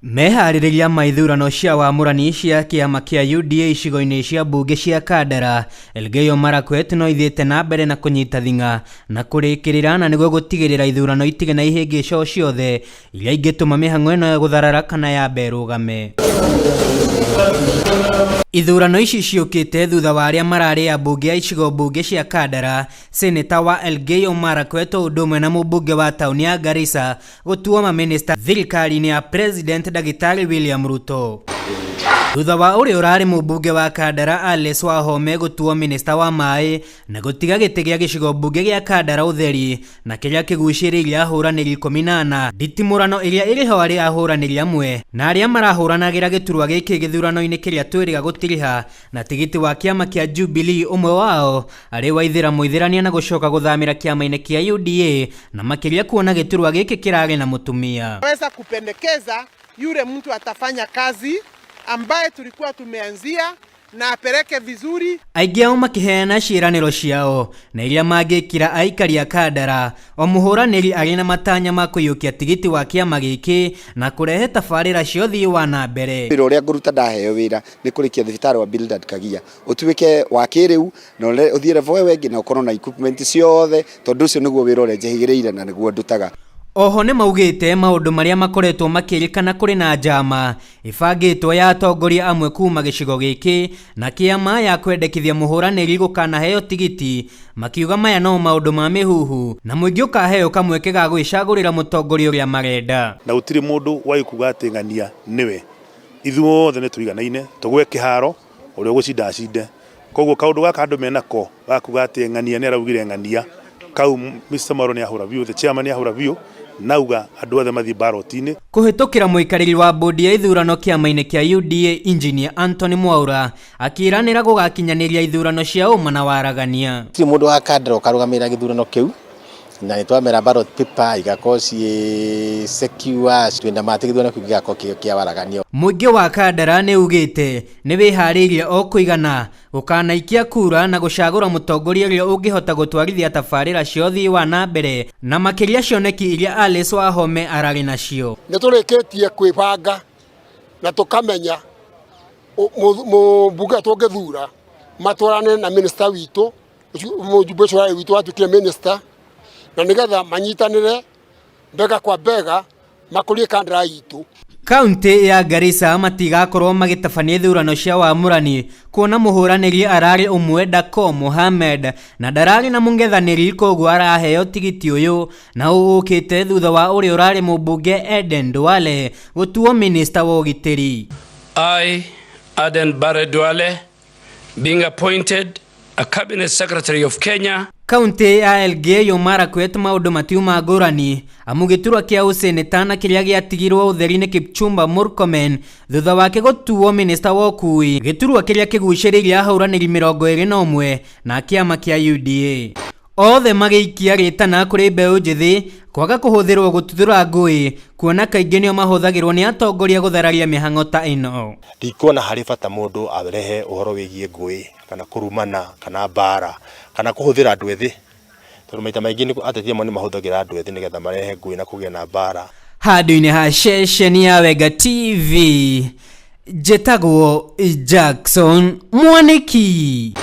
Meharĩrĩria ma ithurano cia wamũrani cia kĩama kĩa UDA icigo-inĩ cia mbunge cia Kandara, Elgeyo Marakwet no ithiĩte na mbere na kũnyita thing'a na kũrĩkĩrĩra na nĩguo gũtigĩrĩra ithurano itirĩ na ihĩngĩca o ciothe iria ingĩtũma mĩhang'o ĩno ya gũtharara kana yambe ĩrũgame. Ithurano ici ciũkĩte thutha wa arĩa mararĩ ambunge a icigo mbunge cia Kandara, Seneta wa Elgeyo Marakwet o ũndũ ũmwe na mũmbunge wa taũni ya Garissa gũtuo mamĩnĩsta thirikari-inĩ ya President Ndagĩtarĩ William Ruto. Thutha wa ũrĩa ũrarĩ mũmbunge wa Kandara Alice Wahome gũtuo minista wa maĩ na gũtiga gĩtĩ gĩa gĩcigo mbunge gĩa Kandara ũtheri na kĩrĩa kĩgucĩrĩirie ahũranĩri 14 nditimũrano ĩrĩa ĩrĩ ho arĩ ahũranĩri amwe na arĩa marahũranagĩra gĩturwa gĩkĩ gĩthurano-inĩ kĩrĩa twĩrĩga gũtiriha na tigiti wa kĩama kĩa Jubilee ũmwe wao arĩ Waithĩra Mũithĩrania na gũcoka gũthamĩra kĩama-inĩ kĩa UDA na makĩria kuona gĩturwa gĩkĩ kĩrarĩ na mũtumia. Weza kupendekeza yule mtu atafanya kazi ambaye tulikuwa tumeanzia na apeleke vizuri. Aingĩ ao makĩheana ciĩranĩro ciao na iria mangĩkĩra aikari a Kandara o mũhũranĩri arĩ na matanya ma kũiyũkia tigiti wa kĩama gĩkĩ na kũrehe tabarĩra cia ũthii wa na mbere. Wĩra ũrĩa ngũruta ndaheo wĩra nĩ kũrĩkia thibitarĩ wa Bildad Kagia ũtuĩke wa kĩrĩu na ũthiĩ level ĩyo ĩngĩ na ũkorwo na equipment ciothe, tondũ ũcio nĩguo wĩra ũrĩa njehĩgĩrĩire na nĩguo ndutaga. Oho nĩ maugĩte maũndũ marĩa makoretwo makĩrĩkana kũrĩ na njama ĩbangĩtwo ya atongoria amwe kuma gĩcigo gĩkĩ na kĩama ya kwendekithia mũhũranĩri gũkanaheo tigiti, makiuga maya no maũndũ ma mĩhuhu na mũingĩ ũkaheo kamweke ga gwĩcagũrĩra mũtongoria ũrĩa marenda. Na gũtirĩ mũndũ wai kuga atĩ ng'ania nĩwe, ithuothe nĩ tũiganaine, tũgwe kĩharo ũrĩa ũgũcinda acinde. Koguo kaũndũ gaka andũ menako ga kuga atĩ ng'ania nĩ araugire ng'ania, kau Mr. Maro nĩ ahũra biũ, the chairman nĩ ahũra biũ, nauga andũ othe mathiĩ ballot-inĩ. Kũhĩtũkĩra mũikarĩri wa bodi ya ithurano kĩama-inĩ kĩa UDA Engineer Anthony Mwaura akĩĩranĩra gũgakinyanĩria ithurano cia ũma na waragania. Gũtirĩ mũndũ wa Kandara ũkarũgamĩrĩra gĩthurano kĩu, na nĩ twamera ballot paper igakorwo ciĩ secure, twĩna ma atĩ gĩthurano kĩu gĩgakorwo kĩ kĩa waragania. Mũingĩ wa Kandara nĩ ugĩte nĩ wĩharĩirie o kũigana gũkanaikia kura na gũcagũra mũtongoria ũrĩa ũngĩhota gũtwarithia tabarĩra cia ũthii wa na mbere na makĩria cioneki iria Alice Wahome ararĩ nacio. Nĩ tũrĩkĩtie kwĩbanga na tũkamenya mũmbunge tũngĩthura matwarane na minister witũ, mũjumbe ũcio warĩ witũ watuĩkire minister, na nĩgetha manyitanĩre bega kwa bega makũrie Kandara itũ. Kaunti ya Garissa matigakorwo magĩtabania ithurano cia wamũrani kuona mũhũranĩri ararĩ ũmwe Dako Mohamed na ndararĩ na mũng'ethanĩri, koguo araheo tigiti ũyũ na ũũkĩte thutha wa ũrĩa ũrarĩ mũmbunge Eden Duale gũtuo minista wa ũgitĩri. I, Aden Barre Duale, being appointed a Cabinet Secretary of Kenya. Kaunti ya Elgeyo Marakwet maũndũ matiuma ngũrani amu gĩturwa kĩa ũseneta na kĩrĩa gĩatigirwo ũtheri nĩ Kipchumba Murkomen thutha wake gũtuo minista wa ũkui, gĩturwa kĩrĩa kĩgucĩrĩirie ahũranĩri 21 na kĩama kĩa UDA. Othe magĩikia rĩtana kũrĩ mbeũ njĩthĩ kwaga kũhũthĩrwo gũtuthũra ngũĩ kuona kaingĩ nĩo mahũthagĩrwo nĩ atongoria gũthararia mĩhang'o ta ĩno. Ndikuona harĩ bata mũndũ arehe ũhoro wĩgiĩ ngũĩ kana kũrumana kana mbara kana kũhũthĩra andũ ethĩ, tondũ maita maingĩ ateti amwe nĩ mahũthagĩra andũ ethĩ nĩgetha marehe ngũĩ na kũgĩa na mbara. Handũ-inĩ ha ceceni ya Wenga TV njĩtagwo Jackson Mwaniki.